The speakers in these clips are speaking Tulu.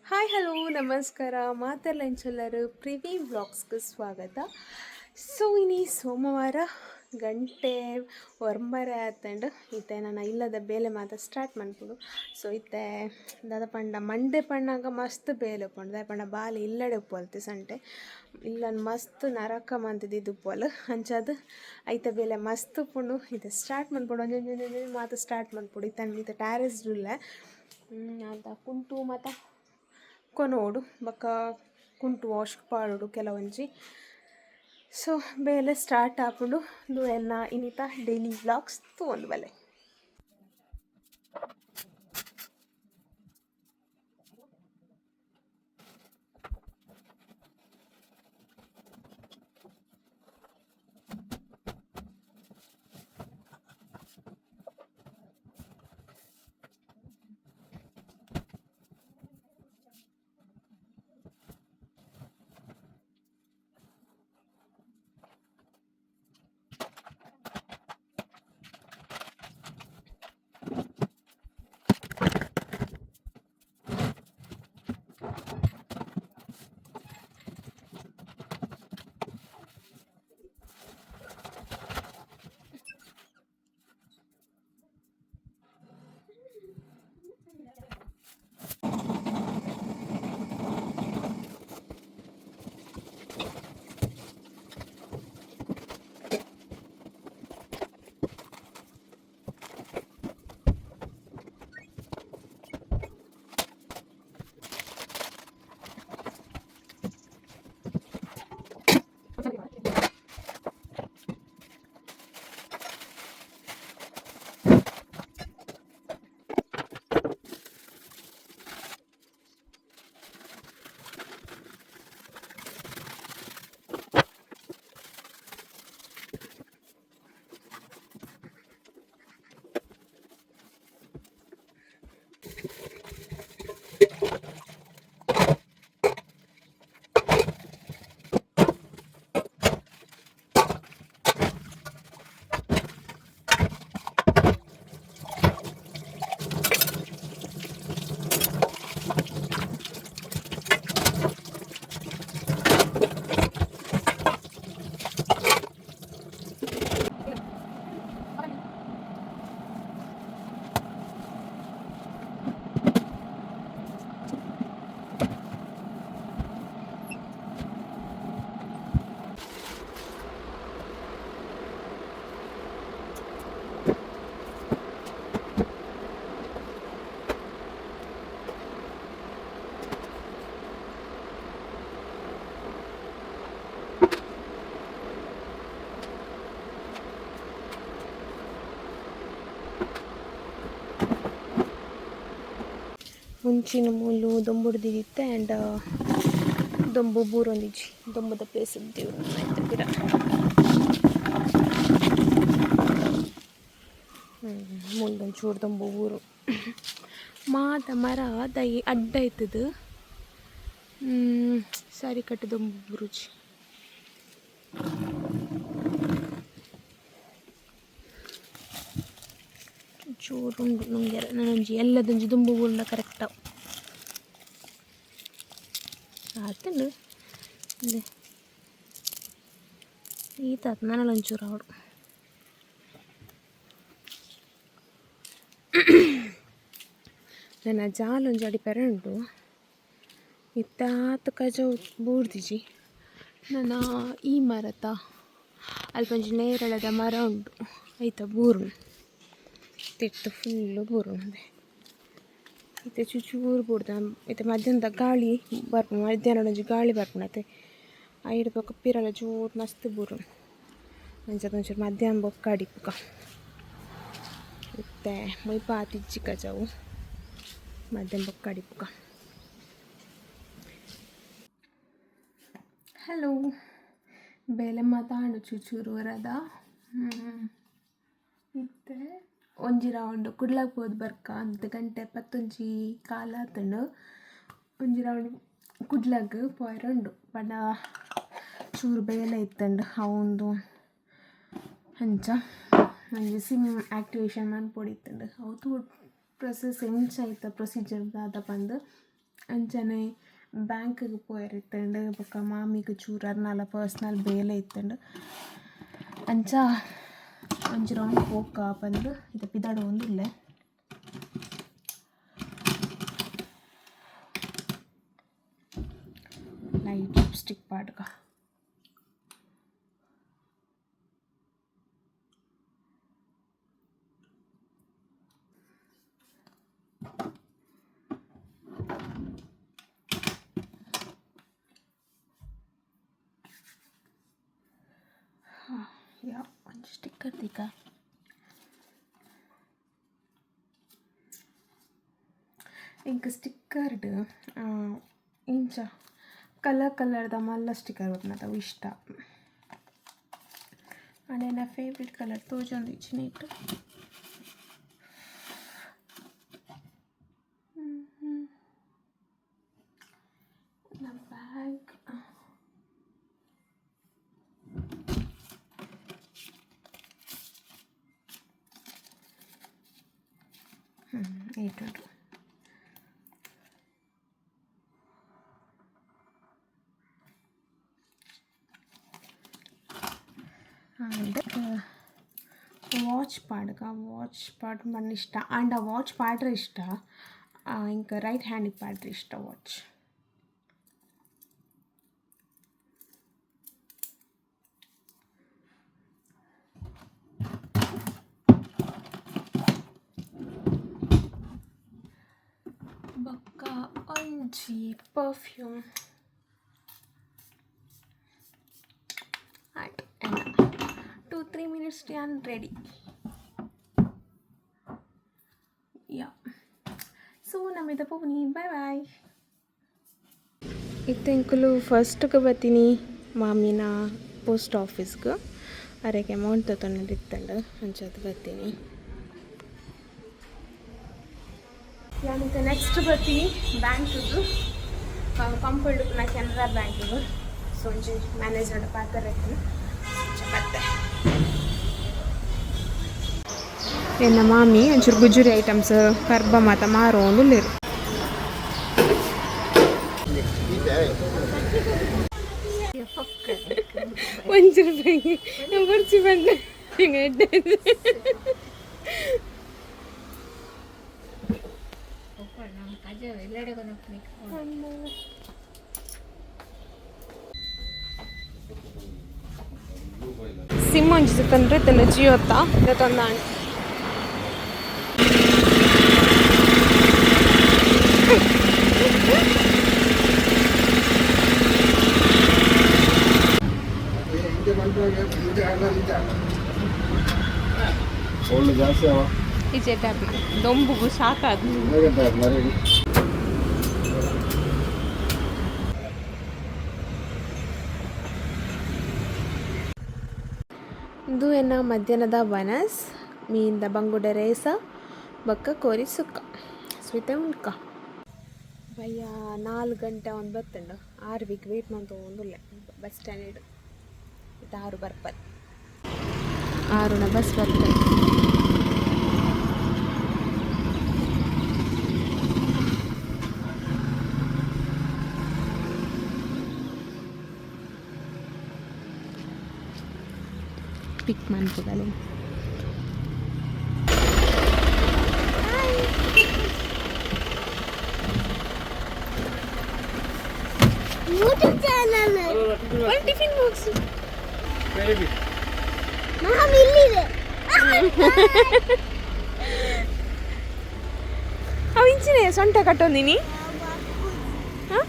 ಹಾಯ್, ಹಲೋ, ನಮಸ್ಕಾರ. ಮಾತೆರ್ಲಾ ಪ್ರಿವಿ ವ್ಲಾಗ್ಸ್ಗೆ ಸ್ವಾಗತ. ಸೊ ಇನಿ ಸೋಮವಾರ, ಗಂಟೆ 9 ಆತಂಡು. ಇತ್ತೆ ನಾನು ಇಲ್ಲದ ಬೇಲೆ ಮಾತ ಸ್ಟಾರ್ಟ್ ಮನ್ಪುಡು. ಸೊ ಇತ್ತೆ ದಾದ ಪಂಡ ಮಂಡೆ ಪಣ್ಣಾಗ ಮಸ್ತ್ ಬೇಲೆ ಉಪ್ಪುಂಡು. ದಾಯೆ ಪಂಡ ಬಾಲೆ ಇಲ್ಲಡೆ ಉಪ್ಪುವಲ್ತೆ ಸಂಟೆ ಇಲ್ಲನ್ ಮಸ್ತ್ ನರಕ ಮಂತಿದ್ದು ಉಪ್ಪುವಲ್. ಅಂಚಾದ್ ಐತ ಬೇಲೆ ಮಸ್ತ್ ಉಪ್ಪುಂಡು. ಇತ್ತೆ ಸ್ಟಾರ್ಟ್ ಮನ್ಪುಡು, ಒಂಜೊಂಜೊಂಜೊಂಜಿ ಮಾತ ಸ್ಟಾರ್ಟ್ ಮನ್ಪುಡು. ಇತ್ತೆ ಇತ್ತೆ ಟ್ಯಾರೆಸ್ ಉಲ್ಲೆ ಅಂತ ಕುಂಟು ಮಾತ ಕೊನೋಡು, ಬೊಕ್ಕ ಕುಂಟು ವಾಶ್ ಪಾಡೋಡು ಕೆಲವೊಂಜಿ. ಸೊ ಬೇಲೆ ಸ್ಟಾರ್ಟ್ ಆಪುಂಡು. ಉಂದು ಎನ್ನ ಇನಿತ ಡೈಲಿ ವ್ಲಾಗ್ಸ್ ತೂವೊಂದು ಬಲೆ. ಮುಂಚಿನ ಮೂಲು ದೊಂಬುಡ್ದಿತ್ತೆ ಆ್ಯಂಡ್ ದೊಂಬು ಬೂರೊಂದಿಜ್ಜಿ. ದೊಂಬುದ ಪ್ಲೇಸ್ ಇದ್ದೀವಿ ಪಿರ. ಮೂಲು ದೊಂಬು ಬೂರು ಮಾತ ಮರ ದೈ ಅಡ್ಡ ಇತ್ತದು. ಸರಿ ಕಟ್ಟು ದೊಂಬು ಬೂರುಜಿ. ಚೂರು ಉಂಡು ನುಂಗೆರೆ ನನೊಂಜಿ ಎಲ್ಲದೊಂಜಿ ದುಂಬು ಬೂರ್ಂಡ ಕರೆಕ್ಟ್ ಆತುಂಡು. ಇಂದೆ ಈತ ಆತ್, ನನಲ ಒಂಚೂರು ಆವೊಡು. ನನ ಜಾಲ್ ಒಂಜಿ ಅಡಿಪೆರೆ ಉಂಡು. ಇತ್ತೆ ಆತ್ ಕಜವು ಬೂರ್ದಿಜಿ. ನನ ಈ ಮರತ ಅಲ್ಪ ಒಂಜಿ ನೇರಳೆದ ಮರ ಉಂಡು, ಐತ ಬೂರುಂಡು. ತಿರ್ತ್ ಫುಲ್ಲು ಬೂರುಂಡು. ಇತ್ತೆ ಚೂಚೂರು ಬೂರ್ದ. ಇತ್ತೆ ಮಧ್ಯಾಹ್ನದ ಗಾಳಿ ಬರ್ಪುಂಡು, ಮಧ್ಯಾಹ್ನ ಒಂಜಿ ಗಾಳಿ ಬರ್ಪುಂಡು ಅತ್ತೆ, ಐಡ್ ಬೊಕ ಪಿರಲ ಜೋರು ಮಸ್ತ್ ಬೂರುಂಡು. ಅಂಚಾದ್ ಒಂಚೂರು ಮಧ್ಯಾಹ್ನ ಬೊಕ್ಕ ಅಡಿಪುಗ. ಇತ್ತೆ ಮುಲ್ಪ ಆತಿಜ್ಜಿ ಕಜವು, ಮಧ್ಯಾಹ್ನ ಬೊಕ್ಕ ಅಡಿಪುಗ. ಹಲೋ, ಬೇಲೆ ಮಾತ ಆಂಡ್ ಚೂಚೂರು ವರದ. ಇತ್ತೆ ಒಂಜಿ ರೌಂಡ್ ಕುಡ್ಲಗ್ ಪೋದು ಬರ್ಕ ಅಂತ್. ಗಂಟೆ 10:15 ಆತುಂಡು. ಒಂಜಿ ರೌಂಡ್ ಕುಡ್ಲಗ್ ಪೋಯೆರೆ ಉಂಡು. ಪಂಡ ಚೂರು ಬೇಲೆ ಇತ್ತುಂಡು ಅವೊಂದು. ಅಂಚ ಒಂಜಿ ಸಿಮ್ ಆ್ಯಕ್ಟಿವೇಶನ್ ಮನ್ಪೊಡಿತ್ತುಂಡು. ಅವು ತೂ ಪ್ರೊಸೆಸ್ ಎಂಚ ಐತ ಪ್ರೊಸೀಜರ್ ದಾದ ಪಂದ್. ಅಂಚನೆ ಬ್ಯಾಂಕ್ಗ್ ಪೋಯೆರೆ ಇತ್ತುಂಡು ಬೊಕ್ಕ ಮಾಮಿಗ್ ಚೂರು ಅರ್ನಲ ಪರ್ಸನಲ್ ಬೇಲೆ ಇತ್ತುಂಡು ಅಂಚ ಒಂಜಿ ರೌಂಡ್ ಪೋಕ ಪಂದ್ ಇತ್ತೆ ಪಿದಡೊಂದುಲ್ಲೆ. Light lipstick ಪಾಡ್ಗ. ಯಾ ಒಂಜಿ ಸ್ಟಿಕ್ಕರ್ ದೀಕ. ಎಂಕ್ ಸ್ಟಿಕ್ಕರ್ಡ್ ಇಂಚ ಕಲರ್ ಕಲರ್ದ ಮಲ್ಲ ಸ್ಟಿಕ್ಕರ್ ಬರ್ಪುನತ ಅವು ಇಷ್ಟ. ಆಂಡ ಎನ್ನ ಫೇವ್ರೇಟ್ ಕಲರ್ ತೋಜೊಂದಿಜ್ಜಿ ನೆಟ್. ಎನ್ನ ಬ್ಯಾಗ್. ಏಟುಂಡು. ಆಂಡ್ ವಾಚ್ ಪಾಡ್ಗ ವಾಚ್ ಪಾಡ್ ಮಣ್ಣ ಇಷ್ಟ ಆಂಡ ವಾಚ್ ಪಾಡ್ರೆ ಇಷ್ಟ ಇಂಕ ರೈಟ್ ಹ್ಯಾಂಡಿಗೆ ಪಾಡ್ರೆ ಇಷ್ಟ ವಾಚ್. ಬೊಕ್ಕ ಒಂಜಿ ಪರ್ಫ್ಯೂಮ್ ಆಯ್ತು. 2-3 ಮಿನಿಟ್ಸ್ ಯಾನ್ ready. Yeah so ನಮ್ಮಿದ ಪೋಪುನಿ. Boy boy. ಇತ್ತೆ ಎಂಕುಲು ಫಸ್ಟ್ಗೆ ಬತ್ತೀನಿ ಮಾಮಿನ ಪೋಸ್ಟ್ ಆಫೀಸ್ಗೆ. ಅರೆಗೆ ಅಮೌಂಟ್ ತಗೊಂಡು ಇತ್ತಂಡು ಅಂಚಾದ್ ಬತ್ತೀನಿ. ಯಾನಿತ್ತೆ ನೆಕ್ಸ್ಟ್ ಬತ್ತೀನಿ ಬ್ಯಾಂಕ್ಗ್ ಕಂಪಲ್ಡ್ ಉಪ್ಪುನ ಕೆನರಾ ಬ್ಯಾಂಕ್ಗ್. ಸೊ ಒಂಜಿ ಮ್ಯಾನೇಜರ್ಡ ಪಾತೆರ ಇತ್ತ್ಂಡ್ ಅಂಚ ಬತ್ತೆ. ಎನ್ನ ಮಾಮಿ ಒಂಚೂರು ಗುಜುರಿ ಐಟಮ್ಸ್ ಕರ್ಬ ಮಾತ ಮಾರೊಂದುಲ್ಲೆರ್. ಒಂಚೂರು ಬೊರ್ಚಿ ಪಂಡ ಎಡ್ಡೆ. ಸಿಮ್ ಒಂಜಿ ಸಿಕ್ಕಂದ್ರೆ ಇತ್ತಂಡ ಜಿಯೋತ ದೆತೊಂದಾಂಡ್. ಜಾಸ್ತಿ ಅವ. ಇಜೆ ಟ್ಯಾಪ್ ದೊಂಬುಗು ಸಾಕಾದ್. ಇಂದು ಎನ್ನ ಮಧ್ಯಾಹ್ನದ ವನಸ್ ಮೀನ್ದ ಬಂಗುಡೆ ರೇಸ ಬೊಕ್ಕ ಕೋರಿ ಸುಕ್ಕ ಸ್ವೀತೆ ಉಂಡ್ಕ. ಬಯ್ಯ 4 ಗಂಟೆ ಒಂದು ಬತ್ತುಂಡು. ಆರು ವೀಕ್ ವೇಟ್ ಮಂತೊಂದುಲ್ಲೆ ಬಸ್ ಸ್ಟ್ಯಾಂಡ್. ಇತ್ತೆ ಆರು ಬರ್ಪಲ್ ಆರುನ ಬಸ್ ಬರ್ತದೆ. ಪಿಕ್ ಮನ್ಪುಗಲೆ. YouTube channel. ಒಂದು ಟಿಫಿನ್ ಬಾಕ್ಸ್. ಮಾಮ್ ಇಲ್ಲಿದೆ. ಅವು ಇಂಚಿನ ಸೊಂಟ ಕಟ್ಟೊಂದಿನಿ. ಹಾಂ,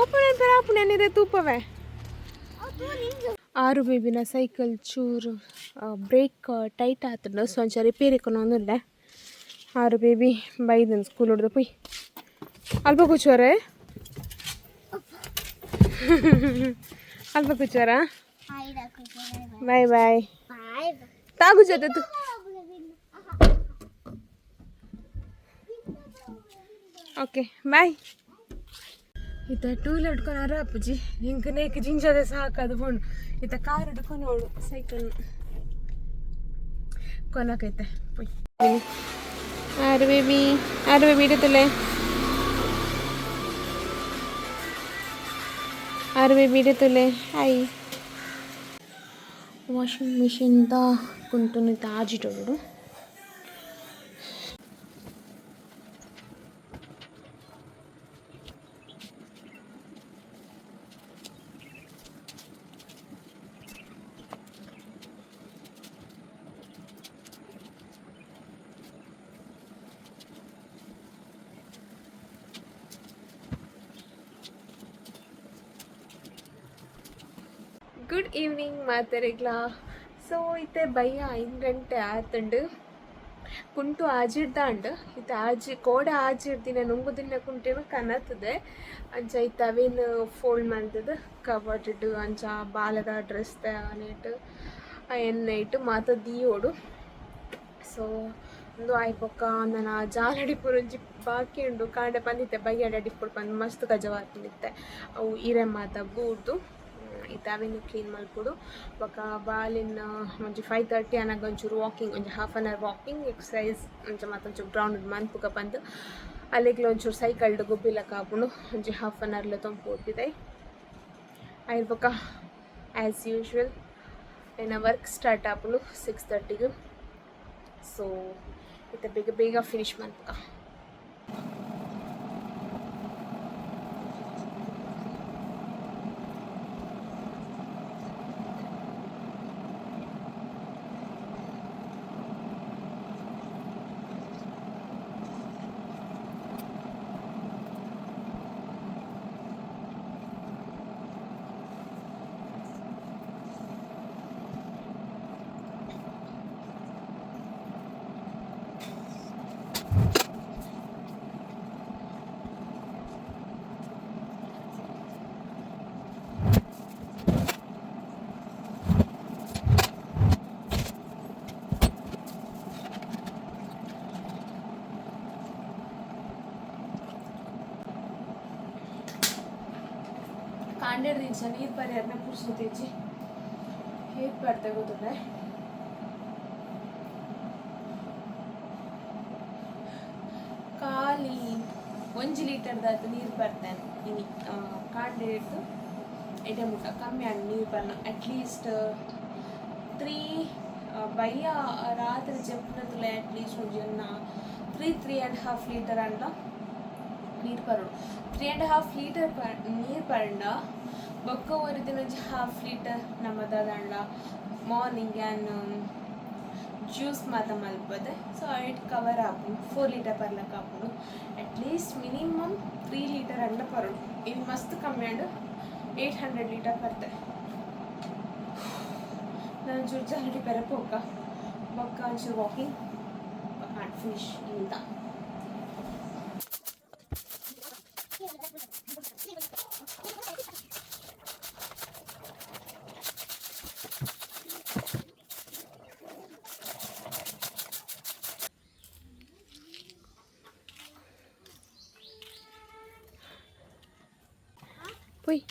ಓಪನ್ ಅಂತ ಆಪುಂಡು ನೆರೆ ತೂಪವೆ. ಆರು ಬೇಬಿನ ಸೈಕಲ್ ಚೂರು ಬ್ರೇಕ್ ಟೈಟ್ ಆತುಂಡು. ಸೊ ಒಂಚ ರಿಪೇರಿ ಕೊನೊಂದುಲ್ಲೆ. ಆರು ಬೇಬಿ ಬೈದನ್ ಸ್ಕೂಲ್ ಹೊಡ್ದು ಪೋಯ್ ಅಲ್ಪ ಕೂಚೋರೆ ಅಲ್ಪ ಕೂಚೋರಾ. Boy boy. ತಾಗು ಜೊತೆ ತು. Okay bye. ಈತ ಟೂ ವೀಲರ್ ಹಿಡ್ಕೊನಾರ ಅಪ್ಪುಜಿ ಇಂಕ್ ನೇಕ್ ಜಿಂಜದೆ ಸಾಕು ಅದು ಪೋಂಡು. ಈತ ಕಾರ್ ಹಿಡ್ಕೊನೋಡು ಸೈಕಲ್. ಕೊನಕೈತೆ ಪೋಯ್. ಆರು ಬೇಬಿ, ಆರು ಬೇಬಿ ಇಡುತ್ತಲೆ, ಆರು ಬೇಬಿ ಇಡುತ್ತಲೆ. ಹಾಯ್. ವಾಷಿಂಗ್ ಮಿಷಿನ್ದ ಕುಂಟುನು ತಾಜಿಟೋಡು. ಗುಡ್ ಈವ್ನಿಂಗ್ ಮಾತೆರೆಗ್ಲಾ. ಸೊ ಇತ್ತೆ ಬಯ್ಯ 5 ಗಂಟೆ ಆತುಂಡು. ಕುಂಟು ಆಜಿಡ್ದಾಂಡ್. ಇತ್ತೆ ಆಜಿ ಕೋಡೆ ಆಜಿಡ್ದಿನ ನುಂಗುದಿನ ಕುಂಟೆನು ಕನತದೆ. ಅಂಚ ಇತ್ತೆ ಅವೇನು ಫೋಲ್ಡ್ ಮಲ್ತದ ಕಬರ್ಡ್, ಅಂಚ ಬಾಲದ ಡ್ರೆಸ್ ಆನೇಟ್ ಎಣ್ಣೆ ಮಾತ ದೀಯೋಡು. ಸೊ ಉಂದು ಆಯಿ ಬೊಕ್ಕ ನನ ಜಾಲಡಿ ಪೂರ ಒಂಜಿ ಬಾಕಿ ಉಂಡು. ಕಾಂಡೆ ಪಂದಿತ್ತೆ ಬಯ್ಯಡ ಅಡಿಪೊಡು ಪಂದ್, ಮಸ್ತ್ ಕಜವಾತಿನಿತ್ತೆ, ಅವು ಇರೆ ಮಾತ ಬೂರ್ದು. ಇತ್ತೆ ಅವೆನ್ ಕ್ಲೀನ್ ಮಲ್ಪೊಡು. ಬೊಕ್ಕ ಬಾಲಿನ ಒಂಜಿ 5:30 ಆನಗ ಒಂಚೂರು ವಾಕಿಂಗ್, ಒಂಜಿ half an hour walking, exercise ಅಂಚ ಮಾತ ಒಂಚೂರು ಗ್ರೌಂಡ್ ಮನ್ಪುಗ ಪಂದ್. ಅಲ್ಲೆಗ್ಲ ಒಂಚೂರು ಸೈಕಲ್ಡ್ ಗೊಬ್ಬಿಲಕ ಆಪುಂಡು. ಒಂಜಿ ಹಾಫ್ ಆನ್ ಅವರ್ಲ ತೊಂಪು ಆಯ್ರ್ ಬೊಕ್ಕ ಆ್ಯಸ್ ಯೂಶುವಲ್ ಎನ್ನ ವರ್ಕ್ ಸ್ಟಾರ್ಟ್ ಆಪುಂಡು 6:30ಗೆ. ಸೊ ಇತ್ತೆ ಬೇಗ ಬೇಗ ಫಿನಿಶ್ ಮನ್ಪುಗ. ಕಾಂಡೆ ದಿಂಚ ನೀರು ಪರಿಯರ್ನ ಪುರ್ಸೊತಿಜ್ಜಿ. ಹೇಗೆ ಬರ್ತೆ ಗೊತ್ತಿದೆ. ಖಾಲಿ 1 ಲೀಟರ್ದಾತು ನೀರು ಬರ್ತೇನೆ ಇನಿ ಕಾಂಡೆ ಹಿಡ್ದು ಎಡೆ ಮುಟ್ಟ. ಕಮ್ಮಿ ಆಂಡ್ ನೀರು ಬರ್ನ. ಅಟ್ಲೀಸ್ಟ್ ತ್ರೀ ಬಯ್ಯ ರಾತ್ರಿ ಜೆಪ್ಪುನ ಅಟ್ಲೀಸ್ಟ್ ಒಂಜಿ 3, 3.5 ಲೀಟರ್ ಅಂಡ ನೀರು ಬರೋಡು. 3.5 ಲೀಟರ್ ಪ ನೀರು ಪರಂಡ ಬೊಕ್ಕ ಒಂದು ದಿನ ಒಂಜಿ ಹಾಫ್ ಲೀಟರ್ ನಮ್ಮದಾದಂಡ ಮಾರ್ನಿಂಗ್ ಆ್ಯನ್ ಜ್ಯೂಸ್ ಮಾತ ಮಲ್ಪದೆ. ಸೊ ಐಟ್ ಕವರ್ ಆಪುಂಡು. 4 ಲೀಟರ್ ಪರ್ಲಕ್ಕ ಆಪುಂಡು. ಅಟ್ಲೀಸ್ಟ್ ಮಿನಿಮಮ್ 3 ಲೀಟರ್ ಅಂಡ ಪರೋಡು. ಇದು ಮಸ್ತ್ ಕಮ್ಮಿ ಅಂಡ್ 800 ಲೀಟರ್ ಬರ್ತೆ. ನಾನು ಒಂಚೂರು ಜಾಲಡಿ ಪೆರಪೋಕ, ಬೊಕ್ಕ ಒಂಚೂರು ವಾಕಿಂಗ್, ಫಿನಿಶ್ ಇಂದ. ಪೊಯ್.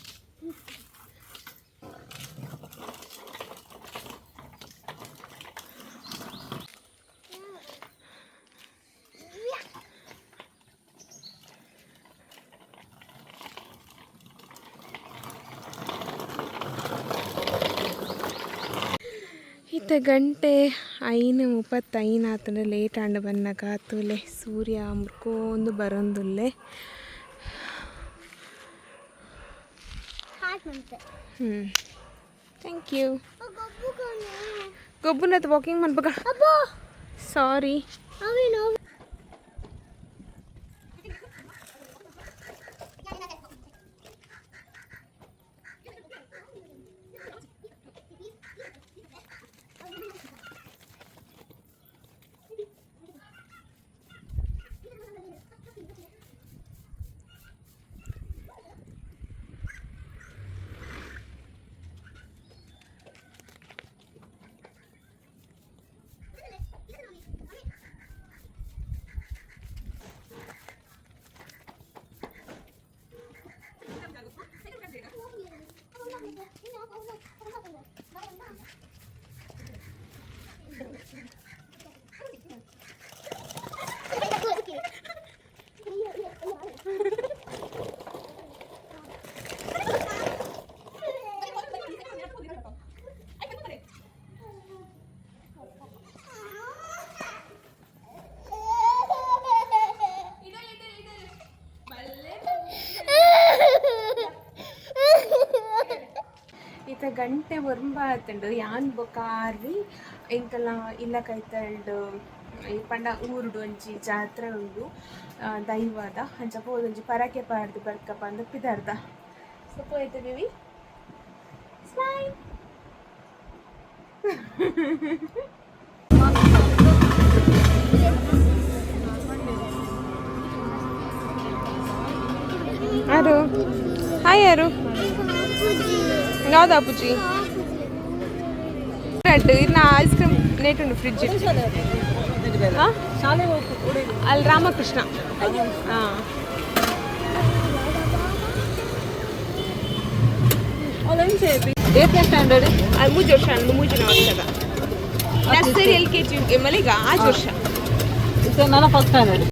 ಇತ್ತೆ ಗಂಟೆ 5:35 ಆತಂಡ. ಲೇಟ್ ಆಂಡ ಬನ್ನಗ ತೂಲೆ, ಸೂರ್ಯ ಮುರ್ಕೊಂದು ಬರೊಂದುಲ್ಲೆ. ಹಾಟ್ ಮಂತೆ. ಹ್ಞೂ, thank you. ಗೊಬ್ಬುನತ್ walking ಮನ್ಪಗ. ಅಬ್ಬೋ. ಸಾರಿ. ಅವೇನು? ಗಂಟೆ 9 ಆತುಂಡು. ಯಾನ್ ಬೊಕ್ಕ ಆರ್ವಿ ಎಂಕಲ್ನ ಇಲ್ಲ ಕೈತಲ್ಡ್ ಈ ಪಂಡ ಊರುಡು ಒಂಜಿ ಜಾತ್ರೆ ಉಂಡು, ದೈವದ. ಅಂಚ ಪೋದೊಂಜಿ ಪರಕೆ ಪಾಡ್ದು ಬರ್ಕ ಪಂದ್ ಪಿದರ್ದ. ಸೊ ಪೋಯ್ತ ಬೇಬಿ. ಸ್ಮೈಲ್. ಯಾರು? ಹಾಯ್. ಯಾರು? ಯಾವ್ದು ಅಪ್ಪುಜಿ? ಇನ್ನ ಐಸ್ ಕ್ರೀಮ್ ನೇಟ್ ಉಂಡು ಫ್ರಿಜ್. ಅಲ್ಲಿ ರಾಮಕೃಷ್ಣ. ಹಾಂ. ಸ್ಟ್ಯಾಂಡರ್ಡ್? ಅದು 3 ವರ್ಷ ಅಂದು, ಮೂಜಿನ ವರ್ಷದ ನರ್ಸರಿ, ಎಲ್ ಕೆ ಜಿ ಮಲ್ಲಿಗ 6 ವರ್ಷ. ನನ್ನ ಫಸ್ಟ್ ಸ್ಟ್ಯಾಂಡರ್ಡ್.